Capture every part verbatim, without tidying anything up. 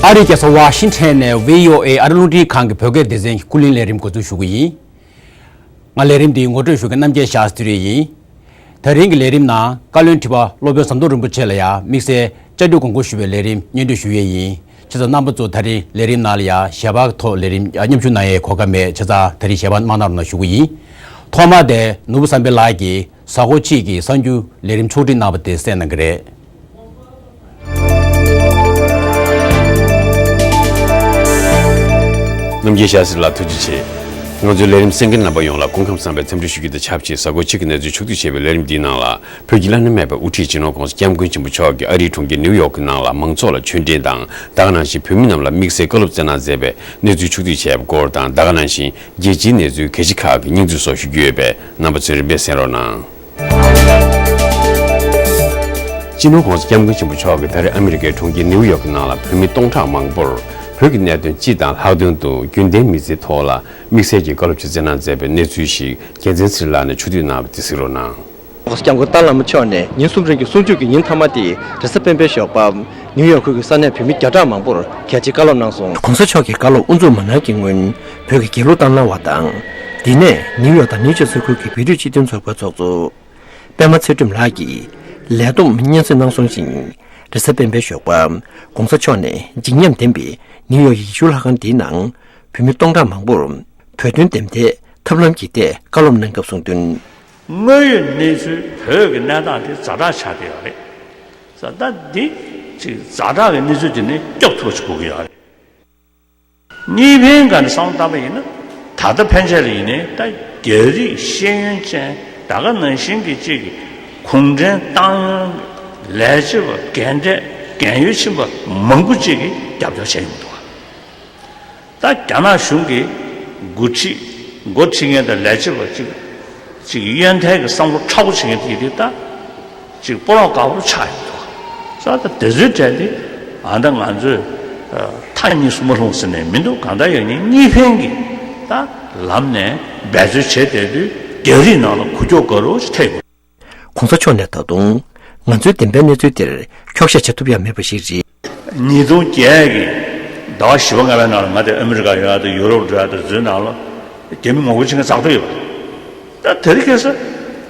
ཨ་རིའི་རྒྱལ་ས་ཝ་ཤིང་ཊོན་ནས་བྷི་ཨོ་ཨེ་ཨ་རི་རླུང་འཕྲིན་ཁང་གི་བོད་སྐད་སྡེ་ཚན་གྱི་སྐུ་ལས་རིམ་འགོ་འཛུགས་ཞུ་གི་ཡིན། ང་ལས་རིམ་འདིའི་ངོ་སྤྲོད་ཞུ་མཁན་རྣམ་རྒྱལ་ཤཱ་སྟྲི་ཡིན། ད་རིང་གི་ལས་རིམ་ནང་བཀའ་བློན་ཁྲི་པ་སློབ་དཔོན་ཟམ་གདོང་རིན་པོ་ཆེ་ལ་ཡང་དམིགས་བསལ་བཅར་འདྲི་དགོངས་སྐོར་ཞུ་བའི་ལས་རིམ་སྙན་སྒྲོན་ཞུ་ཡས་ཡིན། བྱས་ཙང་རྣམ་པ་ཚོ་ད་རིང་ལས་རིམ་ནང་ལ་ཡང་ཞལ་པར་ཐོག་ལས་རིམ་མཉམ་ཞུགས་གནང་ཡས་གོ་སྐབས་མེད། བྱས་ཙང་ད་རིང་ཞལ་པར་མ་གནང་རོགས་གནང་ཞུ་གི་ཡིན། ཐོག་མར་དེ་ནོར་བུ་བསམ་འཕེལ་ལགས་ཀྱིས་གཟའ་འཁོར་གཅིག་གི་གསར་འགྱུར་ལས་རིམ་ཕྱོགས་སྒྲིག་གནང་བ་དེ་གསན་གནང་གི་རེད། རྣམ་རྒྱལ་ཤཱ་སྟྲི་ལགས་ཐུགས་རྗེ་ཆེ། ང་ཚོའི་ལས་རིམ་གསན་མཁན་རྣམ་པ་ཡོངས་ལ་སྐུ་ཁམས་བཟང་བའི་འཚམས་འདྲི་ཞུ་རྒྱུ་དང་ཆབས་ཅིག་གཟའ་འཁོར་གཅིག་གི་གནས་ཚུལ་ཕྱོགས་བསྡུས་བྱས་པའི་ལས་རིམ་འདིའི་ནང་ལ། བོད་ཀྱི་བླ་ན་མེད་པའི་དབུ་ཁྲིད་སྤྱི་ནོར་༸གོང་ས་༸སྐྱབས་མགོན་ཆེན་པོ་མཆོག་གིས་ཨ་རིའི་གྲོང་ཁྱེར་ནིའུ་ཡོག་གི་ནང་ལ་མང་ཚོགས་ལ་ཆོས་འབྲེལ་དང་ད་ག་ནང་བཞིན་བོད་མི་རྣམས་ལ་དམིགས་བསལ་བཀའ་སློབ་སྩལ་གནང་མཛད་པའི་གནས་ཚུལ་ཕྱོགས་བསྡུས་བྱས་པའི་སྐོར་དང་། ད་ག་ནང་བཞིན་རྒྱལ་སྤྱིའི་གནས་ཚུལ་གལ་ཆེ་ཁག་གི་སྙིང་བསྡུས་སོགས་ཞུ་རྒྱུ་ཡོད་པས། རྣམ་པ་ཚོས་རིམ་པས་གསན་རོགས་གནང་། སྤྱི་ནོར་༸གོང་ས་༸སྐྱབས་མགོན་ཆེན་པོ་མཆོག་གིས་ད་རེས་ཨ་མི་རི་ཀའི་གྲོང་ཁྱེར་ནིའུ་ཡོག་གི་ནང་ལ་བོད་མི་སྟོང་ཕྲག་མང་པོར་བོད་ཀྱི་གནད་དོན་སྤྱི་དང་ལྷག་དོན་དུ་རྒྱུན་ལྡན་མི་ཚེའི་ཐོག་ལ་དམིགས་བསལ་གྱི་བཀའ་སློབ་ཅིག་སྩལ་གནང་མཛད་པའི་གནས་ཚུལ་ཞིག་རྒྱལ་མཚན་ཚེ་རིང་ལགས་ནས་ཕྱོགས་བསྡུས་གནང་བ་དེ་གཟིགས་རོགས་གནང་།༸གོང་ས་༸སྐྱབས་མགོན་ཏཱ་བླ་མ་མཆོག་ནས་ཉིན་གསུམ་རིང་གི་གསུང་ཆོས་ཀྱི་ཉིན་མཐའ་མ་དེ་རེས་གཟའ་སྤེན་པའི་ཞོགས་པ། ནིའུ་ཡོག་ཁུལ་གྱི་ས་གནས་བོད་མི་བརྒྱ་ཕྲག་མང་པོར་གལ་ཆེའི་བཀའ་སློབ་གནང་སོང་། ༸གོང་ས་མཆོག་གིས་བཀའ་སློབ་དབུ་འཛུགས་མ་གནང་གི་སྔོན། བོད་ཀྱི་རྒྱལ་གླུ་བཏང་གནང་བ་དང་། དེ་ནས་ནིའུ་ཡོག་དང་ནིའུ་ཇར་སི་ཁུལ་གྱི་བོད་རིགས་སྤྱི་མཐུན་ཚོགས་པའི་ཚོགས་གཙོ་པད་མ་ཚེ་སྒྲོལ་ལགས་ཀྱིས་ལས་བསྡོམས་སྙན་སེང་གནང་སོང་ཞིང་། རེས་གཟའ་སྤེན་པའི་ཞོགས་པ། ༸གོང་ས་མཆོག་ནས་བརྗིད་ཉམས་ལྡན་པའི་ནིའུ་ཡོག་ཡེ་ཤུ་ལྷ་ཁང་འདིའི་ནང་བོད་མི་སྟོང་ཕྲག་མང་པོར་བོད་དོན་འདེམས་ཐད་ཐབས་ལམ་གྱི་ཐད་བཀའ་སློབ་གནང་སྐབས་གསུངས་དོན། དངོས་ཡོད་གནས་ཚུལ་བོད་ཀྱི་གནས་སྟངས་དེ་ཛ་དྲག་ཆགས་བསྡད་ཡོད་རེད། ས་ད་འདི་ཅིག་ཛ་དྲག་གི་གནས་ཚུལ་དེ་ནས་སྐྱོབ་ཐུབ་པ་ཅིག་དགོས་ཀྱི་ཡོད་རེད། གཉིས་ཕན་སྒང་ནས་བསམ་བློ་བཏང་པ་ཡིན་ན། ད་ལྟ་ཕན་ཆད་ལ་ཡིན་ནའི་ད་རྒྱ་རིགས་ཤེས་ཡོན་ཅན་ད་ག་ནང་བཞིན་གྱི་ཅིག་གི་གུང་ཁྲན་ཏང་ཡོན་ལས་བྱེད་པ་རྒན་གྲས་རྒན་ཡོལ་ཕྱིན་པ་མང་པོ་ཅིག་གིས་རྒྱབ་སྐྱོར་བྱས་ཡོང་འདུག་ད་རྒྱ་ནག་གཞུང་གི་འགོ་ཁྲིད་འགོ་ཁྲིད་མཁན་དང་ལས་བྱེད་པ་ཅིག་ཅིག་གཡོན་ཐལ་གྱི་བསམ་བློ་ཁྲ་བོ་བྱེད་མཁན་དེ་དེ་ད་ཅིག་སྤོ་རོག་དཀར་པོ་ཆགས་ཡོད་འདུག་ས་ད་དེ་ཚོའི་གྲས་དེ་ཨ་ད་ང་ཚོས་མཐའ་གཉིས་སུ་མ་ལྷུང་ཟེར་ནས་མི་འདུག་གང་ལྟར་ཡང་ནི་གཉིས་ཕན་གྱི་ད་ལམ་ནས་འབད་རྩོལ་བྱས་བསྡད་དུས་རྒྱ་རིགས་ནང་ལ་འགུལ་སྐྱོད་དགོས་རོགས་ཞེས་ཐེབས་ཡོད། ༸གོང་ས་མཆོག་ནས་ད་དུང་ང་ཚོའི་བདེན་པའི་གནས་ཚུལ་འདིར་འཁྱོག་བཤད་བྱ་ཐུབ་ཡ་མེད་པ་ཞིག་རེད། ཉིས་སྟོང་བརྒྱད་ཀྱི་ཟླ་བ་བཞི་པ་ལྔ་པའི་ནང་ལ་ང་དེ་ཨ་མི་རི་ཀ་ཡོད་ཡ་དང་ཡུ་རོབ་འགྲོ་ཡ་དང་འཛུལ་ནང་ལ་རྒྱ་མི་ངོ་རྒོལ་བྱེད་མཁན་ཙག་སྒྲ་ཡོད་པ་རེད། ད་དེ་རིང་ཁ་སང་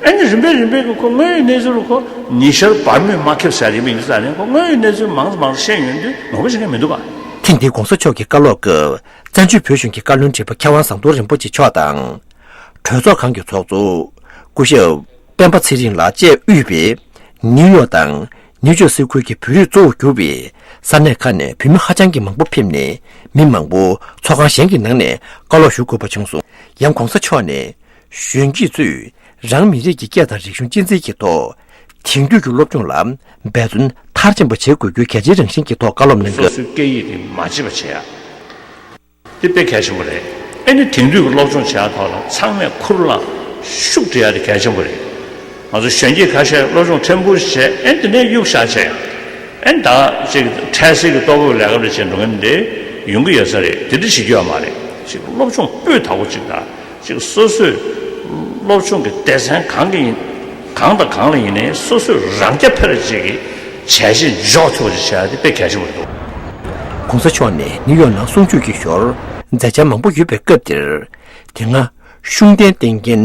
ཨ་ནི་རིམ་པས་རིམ་པས་ཀྱི་ཁོ་དངོས་ཡོད་གནས་ཚུལ་ལ་ཁོ་ཉི་ཤར་བར་མོས་མ་ཁེབས་ཟེར་ཡ་དེ་མི་ཡིན་ས་ནས་ཁོ་དངོས་ཡོད་གནས་ཚུལ་མང་ཙམ་མང་ཙམ་བཤད་ཡོང་དུས་ངོ་རྒོལ་བྱེད་མཁན་མི་འདུག་ག་ཐེངས་འདིའི་༸གོང་ས་མཆོག་གི་བཀའ་སློབ་སྐབས་བཙན་བྱོལ་བོད་གཞུང་གི་བཀའ་བློན་ཁྲི་པ་མཁས་དབང་ཟམ་གདོང་རིན་པོ་ཆེ་མཆོག་དང་། གྲོས་ཚོགས་ཁང་གི་ཚོགས་གཙོ་སྐུ་ཞབས་སྤེན་པ་ཚེ་རིང་ལགས་བཅས་དབུས་པའི་ནིའུ་ཡོག་དང་ནིའུ་ཇར་སི་ཁུལ་གྱི་བོད་རིགས་གཙོ་བོ་གྱུར་པའི་ས་གནས་ཁག་ནས་བོད་མི་ཧ་ཅང་གི་མང་པོ་ཕེབས་ནས་མི་མང་པོ་ཚོགས་ཁང་གཞན་གྱི་ནང་ནས་བཀའ་སློབ་ཞུ་དགོས་པ་བྱུང་སོང་། ཡང་༸གོང་ས་མཆོག་ནས་གཞོན་སྐྱེས་ཚོས་རང་མི་རིགས་ཀྱི་སྐད་དང་རིག་གཞུང་གཅེས་འཛིན་གྱི་ཐོག་དེང་དུས་ཀྱི་སློབ་སྦྱོང་ལ་འབད་བརྩོན་མཐར་ཕྱིན་པ་བྱེད་དགོས་རྒྱུ་གལ་ཆེའི་རང་བཞིན་གྱི་ཐོག་བཀའ་སློབ་གནང་སྐབས། སོ་སོའི་སྐད་ཡིག་དེ་མ་བརྗེད་པ་བྱེད་ཡ། དེ་དཔེ་གལ་ཆེན་པོ་རེད། ཨེ་ནི་དེང་དུས་ཀྱི་སློབ་སྦྱོང་བྱེད་ཡ་ཐོག་ལ་ཚང་མས་ཁུར་བླངས་ཤུགས་སྒྲིལ་ཡ་དེ་གལ་ཆེན་པོ་རེད། ང་ཚོ་གཞོན་སྐྱེས་ཁ་ཤས་སློབ་སྦྱོང་ཕྲན་བུ་བྱས་ཨེ་དེ་ནས་གཡུག་བཞག་བྱས་ཡ། ཨེ་ད་ཅིག་འཕྲལ་སེལ་གྱི་ལྟོ་གོས་ལས་ཀ་རེ་བྱས་འགྲོ་མཁན་དེ་ཡོང་གི་ཡོད་ས་རེད། དེ་འདྲ་བྱེད་རྒྱུ་ཡོད་མ་རེད། ཅིག་སློབ་སྦྱོང་སྤུས་དག་པོ་ཅིག་དང་། ཅིག་སོ་སོས་སློབ་སྦྱོང་གི་སྡེ་ཚན་གང་གི་ཡིན་གང་དང་གང་ལ་ཡིན་ནའི་སོ་སོས་རང་རྐྱ་འཕེར་ཅིག་གི་བྱས་རྗེས་འཇོག་ཐུབ་པ་ཅིག་བྱས་ཏེ་དཔེ་གལ་ཆེན་པོ་རེད་འདུག ༸གོང་ས་མཆོག་ནས་ནིའུ་ཡོག་ནང་གསུང་ཆོས་ཀྱི་ཞོར་མཛད་འཆར་མང་པོ་ཡོད་པའི་སྐབས་འདིར། དེ་སྔ་ཤུགས་ལྡན་བསྟེན་མཁན་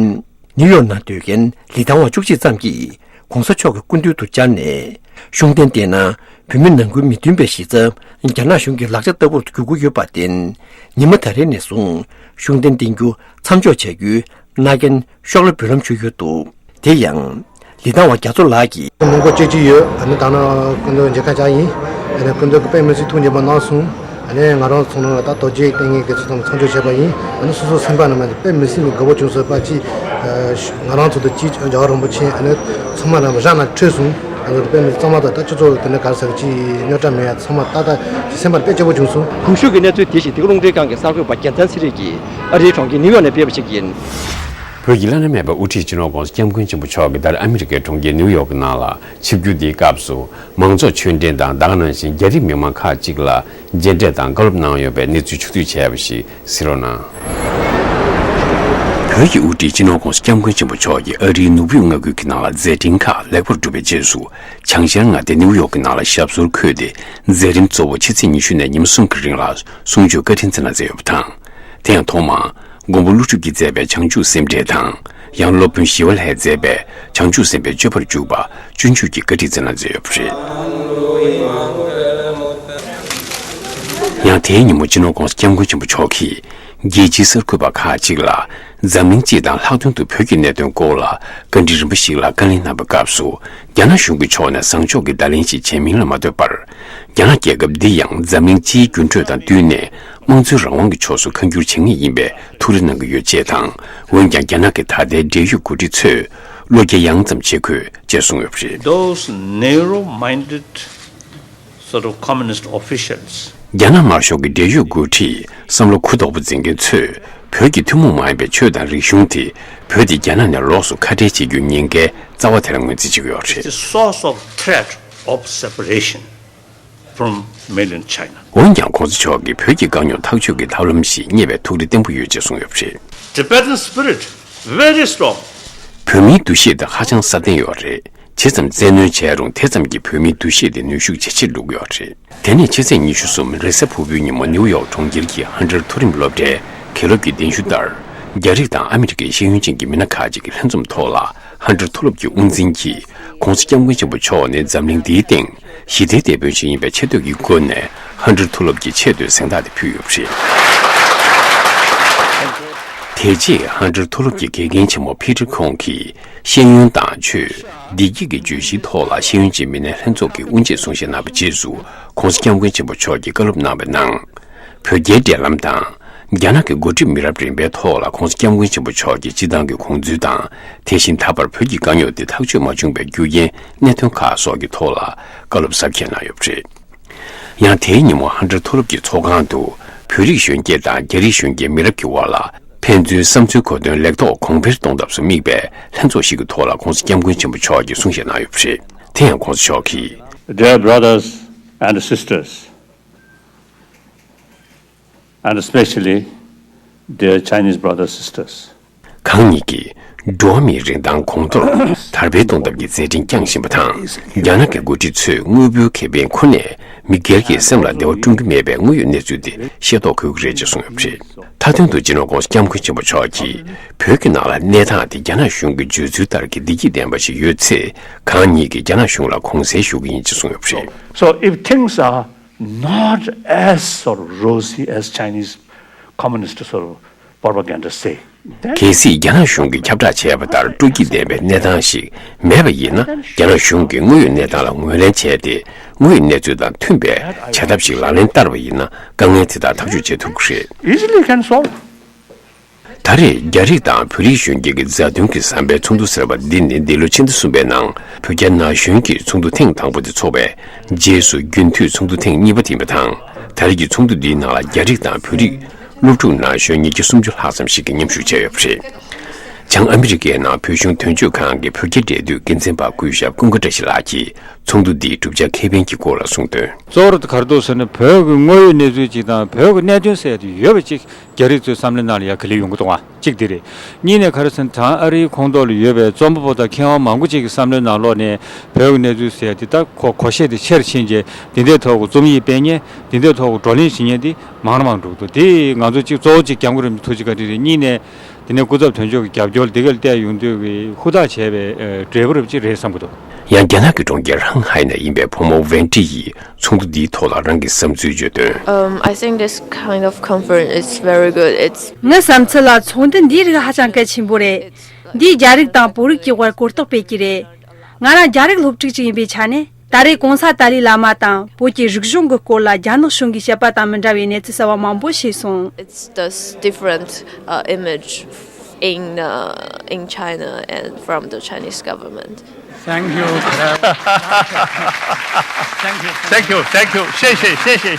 ནིའུ་ཡོག་ནང་སྡོད་མཁན་ལི་ཐང་བ་བཅུ་གཅིག་ཙམ་གྱིས་༸གོང་ས་མཆོག་གི་སྐུ་མདུན་དུ་བཅར་ནས་ཤུགས་ལྡན་བསྟེན་ན་བོད་མི་ནང་ཁུལ་མི་མཐུན་པའི་གཞི་རྩ་རྒྱ་ནག་གཞུང་གི་ལག་ཆ་ལྟ་བུར་གྱུར་གྱི་ཡོད་པར་བརྟེན། ཉི་མ་ད་རེས་ནས་བཟུང་ཤུགས་ལྡན་བསྟེན་རྒྱུ་མཚམས་འཇོག་བྱ་རྒྱུའི་མནའ་གན་ཤོག་ལྷེ་འབུལ་ལམ་ཞུས་ཡོད་འདུག་དེ་ཡང་ལི་ཐང་བ་རྒྱ་མཚོ་ལགས་ཀྱིས། མང་པོ་སྐྱེས་ཀྱི་ཡོད། ཨ་ནི་ད་ནི་སྐུ་མདུན་མཇལ་ཁ་བཅར་ཡིན། ཨ་ནི་སྐུ་མདུན་གྱིས་དཔེ་མི་སྲིད་ཐུགས་མཉེས་པོ་གནང་སོང་། ཨ་ནི་ང་རང་ཚོ་ནང་ལ་ད་དོལ་རྒྱལ་བསྟེན་མཁན་དེ་ཚོ་ཚང་མ་མཚམས་འཇོག་བྱས་པ་ཡིན། ཨ་ནི་སོ་སོ་སེམས་པ་ནང་མ་དཔེ་མི་སྲིད་ནས་དགའ་པོ་བྱུང་སོང་། པ་ཅི་ང་རང་ཚོ་དང་ཅི་རྒྱལ་བ་རིན་པོ་ཆེ་ཨ་ནི་ཚང་མ་ལ་རང་ལ་འཕྲོད་སོང་། ཨ་ནི་དཔེ་མི་སྲིད་གཙང་མ་དང་ད་སྤྱི་ཚོགས་དེ་ནི་ག་རེ་ཟེར་ཅི་རྙོག་དྲ་མེད་ཡ་ཚང་མ་ཏག་ཏག་ཅི་སེམས་པ་དཔེ་སྐྱིད་པོ་བྱུང་སོང་། གོང་ཞུས་ཀྱི་གནས་ཚུལ་དེ་བཞིན་དེ་ག་རླུང་འཕྲིན་ཁང་གི་གསར་འགོད་པ་རྒྱལ་མཚན་ཚེ་རིང་གིས་ཨ་རིའི་གྲོང་ཁྱེར་ནིའུ་ཡོག་ནས་སྤེལ་བ་ཞིག་ཡིན། བོད་ཀྱི་བླ་ན་མེད་པའི་དབུ་ཁྲིད་སྤྱི་ནོར་༸གོང་ས་༸སྐྱབས་མགོན་ཆེན་པོ་མཆོག་གིས་ད་རེས་ཨ་མི་རི་ཀའི་གྲོང་ཁྱེར་ནིའུ་ཡོག་གི་ནང་ལ་ཆིབས་བསྒྱུར་འདིའི་སྐབས་སུ་མང་ཚོགས་ཆོས་འབྲེལ་དང་ད་ག་ནང་བཞིན་རྒྱ་རིགས་མི་མང་ཁག་ཅིག་ལ་མཇལ་འཕྲད་དང་བཀའ་སློབ་གནང་ཡོད་པའི་གནས་ཚུལ་ཕྱོགས་བསྡུས་བྱས་པ་ཞིག་གཟིགས་རོགས་གནང་། ད་ བོད་ཀྱི་དབུ་ཁྲིད་སྤྱི་ནོར་༸གོང་ས་༸སྐྱབས་མགོན་ཆེན་པོ་མཆོག་གིས་ཨ་རིའི་ནུབ་རྒྱུད་མངའ་ཁུལ་གྱི་ནང་ལ་མཛད་འཕྲིན་ཁག་ལེགས་པར་བསྒྲུབས་པའི་རྗེས་སུ། བྱང་ཤར་མངའ་སྡེ་ནིའུ་ཡོག་གི་ནང་ལ་ཞབས་སོར་འཁོད་དེ། མཛད་རིམ་གཙོ་བོ་ཕྱི་ཚེས་ཉི་ཤུ་ནས་ཉིན་གསུམ་གྱི་རིང་ལ་གསུང་ཆོས་བཀའ་དྲིན་བསྩལ་གནང་མཛད་ཡོད་པ་དང་། དེ་ཡང་ཐོག་མར་མགོན་པོ་ཀླུ་སྒྲུབ་ཀྱིས་མཛད་པའི་བྱང་ཆུབ་སེམས་འགྲེལ་དང་། ཡང་སློབ་དཔོན་ཞི་བ་ལྷས་མཛད་པའི་བྱང་ཆུབ་སེམས་དཔའི་སྤྱོད་པར་འཇུག་པ་སྤྱོད་འཇུག་གི་བཀའ་དྲིན་བསྩལ་གནང་མཛད་ཡོད་པ་རེད། ཡང་དེའི་ཉིན་མོ་སྤྱི་ནོར་༸གོང་ས་༸སྐྱབས་མགོན་ཆེན་པོ་མཆོག་གིས། རྒྱལ་སྤྱིའི་གསར་འགོད་པ་ཁག་ཅིག་ལ། འཛམ་གླིང་སྤྱི་དང་ལྷག་དོན་དུ་བོད་ཀྱི་གནད་དོན་སྐོར་ལ་བཀའ་འདྲི་རིམ་པ་ཞིག་ལ་བཀའ་ལན་གནང་བའི་སྐབས་སུ། རྒྱ་ནག་གཞུང་གི་ཕྱོགས་ནས་བཟང་ཕྱོགས་ཀྱི་བརྡ་ལན་ཞིག་བྱས་མིན་ལ་མ་ལྟོས་པར། རྒྱ་ནག་རྒྱལ་ཁབ་འདི་ཡང་འཛམ་གླིང་སྤྱིའི་འགྱུར་འགྲོས་དང་བསྟུན་ནས། དམངས་གཙོའི་རང་དབང་གི་ཕྱོགས་སུ་ཁ་འགྱུར་བྱེད་ངེས་ཡིན་པའི་ཐུགས་རེ་གནང་གི་ཡོད་ཅེས་དང་། འོན་ཀྱང་རྒྱ་ནག་གི་ད་ལྟའི་འབྲེལ་ཡོད་འགོ་ཁྲིད་ཚོས་བློ་རྒྱ་ཡངས་ཙམ་བྱེད་དགོས་ཅེས་གསུངས་ཡོད་པ་རེད། Those narrow minded sort of communist officials. རྒྱ་ནག་དམར་ཤོག་གི་འབྲེལ་ཡོད་འགོ་ཁྲིད་བསམ་བློ་གུ་དོག་པོ་འཛིན་མཁན་ཚོས་བོད་ཀྱི་ཐུན་མོང་མ་ཡིན་པའི་ཆོས་དང་རིག་གཞུང་དེ་བོད་དེ་རྒྱ་ནག་ནས་ལོགས་སུ་ཁ་བྲལ་བྱེད་རྒྱུའི་ཉེན་ཁའི་རྩ་བ་དེ་ལ་ངོས་འཛིན་བྱེད་ཀྱི་ཡོད་རེད། The source of threat of separation from mainland China. འོན་ཀྱང་༸གོང་ས་མཆོག་གིས་བོད་ཀྱི་དཀའ་རྙོག་ཐག་གཅོད་ཀྱི་ཐབས་ལམ་ཞིག་རྙེད་པའི་ཐུགས་རེ་བརྟན་པོ་ཡོད་ཅེས་གསུངས་ཡོད་པ་རེད། Tibetan spirit very strong. བོད་མིའི་འདུ་ཤེས་དེ་ཧ་ཅང་སྲ་བརྟན་ཡོད་རེད། ཇི་ཙམ་བཙན་གནོན་བྱས་རུང་དེ་ཙམ་གྱིས་བོད་མིའི་འདུ་ཤེས་དེ་ནུས་ཤུགས་ཇེ་ཆེར་འགྲོ་གི་ཡོད་རེད། དེ་ནས་ཕྱི་ཚེས་ཉི་ཤུ་གསུམ་རེས་གཟའ་ཕུར་བུའི་ཉིན་མོ་ནིའུ་ཡོག་གྲོང་ཁྱེར་གྱི་ཧན་ཊར་མཐོ་རིམ་སློབ་གྲྭའི་དགེ་སློབ་ཀྱི་གདན་ཞུ་ལྟར། རྒྱ་རིགས་དང་ཨ་མི་རི་ཀའི་ཤེས་ཡོན་ཅན་གྱི་མི་སྣ་ཁག་ཅིག་གི་ལྷན་འཛོམས་ཐོག་ལ། ཧན་ཊར་མཐོ་སློབ་ཀྱི་དབུ་འཛིན་གྱིས། ༸གོང་ས་༸སྐྱབས་མགོན་ཆེན་པོ་མཆོག་ནི་འཛམ་གླིང་འདིའི་སྟེང་ཞི་བདེའི་དེད་དཔོན་ཞིག་ཡིན་པའི་ཆེ་བསྟོད་ཀྱི་སྒོ་ནས། ཧན་ཊར་མཐོ་སློབ་ཀྱི་ཆེ་བསྟོད་གཟེངས་རྟགས་དེ་ཕུལ་ཡོད་པ་རེད། དེ་རྗེས་ཧན་ཊར་མཐོ་སློབ་ཀྱི་དགེ་རྒན་ཆེན་མོ་ཕི་ཊར་ཁོང་གིས། ཤེས་ཡོན་དང་ཆོས། བདེ་སྐྱིད་ཀྱི་བརྗོད་གཞིའི་ཐོག་ལ་ཤེས་ཡོན་ཅན་མི་སྣའི་ལྷན་ཚོགས་ཀྱི་དབུ་འབྱེད་གསུང་བཤད་གནང་བའི་རྗེས་སུ། ༸གོང་ས་༸སྐྱབས་མགོན་ཆེན་པོ་མཆོག་གིས་བཀའ་སློབ་གནང་བའི་ནང་། བོད་རྒྱའི་འབྲེལ་ལམ་དང་། རྒྱ་ནག་གི་འགོ་ཁྲིད་མི་རབས་རིམ་པའི་ཐོག་ལ་༸གོང་ས་༸སྐྱབས་མགོན་ཆེན་པོ་མཆོག་གི་སྤྱི་བཏང་གི་དགོངས་ཚུལ་དང་། དེ་བཞིན་ད་བར་བོད་ཀྱི་དཀའ་རྙོག་དེ་ཐག་གཅོད་མ་བྱུང་བའི་རྒྱུ་རྐྱེན་གནད་དོན་ཁག་སོགས་ཀྱི་ཐོག་ལ་བཀའ་སློབ་ཟབ་རྒྱས་གནང་ཡོད་པ་རེད། ཡང་དེའི་ཉིན་མོ་ཧན་ཊར་མཐོ་སློབ་ཀྱི་ཚོགས་ཁང་དུ་བོད་རིགས་གཞོན་སྐྱེས་དང་རྒྱ་རིགས་གཞོན་སྐྱེས་མི་རབས་ཀྱི་དབར་ལ་ཕན་ཚུན་བསམ་ཚུལ་གོ་སྟོན་ལེགས་ཐོག་གོང་འཕེལ་གཏོང་ཐབས་སུ་དམིགས་པའི་ལྷན་ཚོགས་ཤིག་གི་ཐོག་ལ་༸གོང་ས་༸སྐྱབས་མགོན་ཆེན་པོ་མཆོག་གིས་གསུང་བཤད་གནང་ཡོད་པ་རེད། དེ་ཡང་༸གོང་ས་མཆོག་གིས། Dear brothers and sisters, and especially dear Chinese brothers sisters. གང་ཉིད་ཀྱིས་འགྲོ་བ་མིའི་རིན་ཐང་གོང་མཐོར་དར་སྤེལ་གཏོང་ཐབས་ཀྱི་མཛད་འཕྲིན་བསྐྱངས་བཞིན་པ་དང་། རྒྱ་ནག་གི་འགོ་ཁྲིད་ཚོས་དངོས་པོའི་ཁེ་ཕན་ཁོ་ནས་མི་སྒེར་གྱི་སེམས་ལ་བདེ་བ་བསྐྲུན་གྱི་མེད་པའི་དངོས་ཡོད་གནས་ཚུལ་དེ་ཤེས་རྟོགས་དགོས་ཀྱི་རེད་ཅེས་གསུངས་ཡོད་པ་རེད། མཐའ་དོན་དུ་སྤྱི་ནོར་༸གོང་ས་༸སྐྱབས་མགོན་ཆེན་པོ་མཆོག་གིས་བོད་ཀྱི་ནང་ལ་གནས་སྟངས་དེ་རྒྱ་ནག་གཞུང་གི་བརྗོད་ཚུལ་ལྟར་གྱི་བདེ་སྐྱིད་ལྡན་པ་ཞིག་ཡོད་ཚེ། གང་ཉིད་ཀྱིས་རྒྱ་ནག་གཞུང་ལ་དགོངས་སེལ་ཞུ་གི་ཡིན་ཅེས་གསུངས་ཡོད་པ་རེད། So if things are not as sort of rosy as Chinese communists sort of propaganda say, then གལ་སྲིད་རྒྱ་ནག་གཞུང་གིས་ཁྱབ་བསྒྲགས་བྱས་པ་ལྟར་སྤྲོ་སྐྱིད་ལྡན་པའི་གནས་སྟངས་ཤིག་མེད་པ་ཡིན་ན། རྒྱ་ནག་གཞུང་གིས་དངོས་ཡོད་གནས་སྟངས་ལ་ངོས་ལེན་བྱས་ཏེ། དངོས་ཡོད་གནས་ཚུལ་དང་མཐུན་པའི་བྱ་ཐབས་ཤིག་ལག་ལེན་བསྟར་བ་ཡིན་ན། དཀའ་ངལ་དེ་དག་ཐག་གཅོད་བྱེད་ཐུབ་ཀྱི་རེད། easily can solve. ད་རེས་རྒྱ་རིགས་དང་བོད་རིགས་གཞོན་སྐྱེས་ཀྱི་མཛའ་མཐུན་གྱི་བསམ་པའི་ཚོགས་འདུ་ཟེར་བ་འདི་ནི་འདི་ལོ་ཕྱི་ཟླ་གསུམ་པའི་ནང་བོད་རྒྱ་ན་གཞོན་གྱི་ཚོགས་འདུ་ཐེངས་དང་པོ་དེ་ཚོགས་པའི་རྗེས་སུ་རྒྱུན་མཐུད་ཚོགས་འདུ་ཐེངས་གཉིས་པ་དེ་ཡིན་པ་དང་། ད་རེས་ཀྱི་ཚོགས་འདུ་འདིའི་ནང་ལ་རྒྱ་རིགས་དང་བོད་རིགས་སློབ་ཕྲུག་ན་གཞོན་ཉིས་བརྒྱ་སུམ་ཅུ་ལྷག་ཙམ་ཞིག་གིས་མཉམ་ཞུགས་བྱས་ཡོད་པ་རེད། བྱང་ཨ་མི་རི་ཀའི་ནང་བོད་གཞུང་དོན་གཅོད་ཁང་གི་བོད་རྒྱ་འབྲེལ་མཐུད་འགན་འཛིན་པ་སྐུ་ཞབས་ཀུན་དགའ་བཀྲ་ཤིས་ལགས་ཀྱིས་ཚོགས་འདུ་འདིའི་གྲུབ་ཆ་ཁེ་ཕན་གྱི་སྐོར་ལ་གསུངས་དོན། གཙོ་བོར་ག་རེ་འདུག་ཟེར་ན། བོད་ཀྱི་དངོས་ཡོད་གནས་ཚུལ་ཅིག་དང་བོད་ཀྱི་གནད་དོན་ཟེར་ཡ་དེ་ཡོད་པ་ཅིག་རྒྱ་རིགས་ཚོའི་བསམ་བློའི་ནང་ལ་ཡ་ག་ལེར་ཡོང་གི་འདུག་ཨ། གཅིག་དེ་རེད། གཉིས་ནས་ག་རེ་ཟེར་ན། བྱང་ཨ་རིའི་ཁོངས་གཏོགས་ལ་ཡོད་པའི་རྩོམ་པ་པོ་དང་མཁས་དབང་མང་པོ་ཅིག་གི་བསམ་བློའི་ནང་ལོགས་ནས་བོད་ཀྱི་གནས་ཚུལ་ཟེར་ཡ་དེ་ད་གོ་གོ་ཤེས་དེ་ཆེར་ཕྱིན་རྗེས། འདི་འདྲའི་ཐོག་གི་རྩོམ་ཡིག་སྤེལ་མཁན། འདི་འདྲའི་ཐོག་གི་བགྲོ་གླེང་བྱེད་མཁན་དེ་མང་རུ་མང་རུ་འགྲོ་གི་འདུག་དེ་ང་ཚོ་གཅིག་གཙོ་བོ་གཅིག་སྐྱབས་མགོན་རིན་པོ་ཆེ་ཐུགས་རྗེ་བཀའ་དྲིན་རེད། གཉིས་ནས་དེ་ནས་སྐུ་ཚབ་དོན་གཅོད་ཀྱི་རྒྱབ་སྐྱོར་འདི་གར་བལྟས་ཡོང་དུས་ཀྱི་ཧུར་ཐག་བྱས་པའི་ཨ་འབྲས་བུ་རབ་ཅིག་རེད་བསམ་གྱི་འདུག་ཡང་རྒྱ་ནག་གི་གྲོང་ཁྱེར་ཧང་ཧའེ་ནས་ཡིན་པའི་ཕོ་མོ་ཝེན་ཀྲི་ཡིས་ཚོགས་འདུ་འདིའི་ཐོག་ལ་རང་གི་བསམ་ཚུལ་བརྗོད་དོན། Um, I think this kind of conference is very good. It's ངའི་བསམ་ཚུལ་ལ་ཚོགས་འདུ་འདིའི་རིགས་ཧ་ཅང་གལ་ཆེན་པོ་རེད། འདིས་རྒྱ་རིགས་དང་བོད་རིགས་ཀྱི་དབར་གོ་རྟོགས་སྤེལ་གྱི་རེད། ང་རང་རྒྱ་རིགས་སློབ་ཕྲུག་ཅིག་ཡིན་པའི་ཆ་ནས། ད་རེས་གོང་ས་ཏཱ་ལའི་བླ་མ་དང་བོད་ཀྱི་རིག་གཞུང་གི་སྐོར་ལ་རྒྱ་ནག་གཞུང་གིས་བཤད་པ་དང་མི་འདྲ་བའི་གནས་ཚུལ་གསར་བ་མང་པོ་ཤེས་སོང་། It's this different uh, image in uh, in China and from the Chinese government. Thank you. Thank you. Thank you. Thank you. 谢谢，谢谢。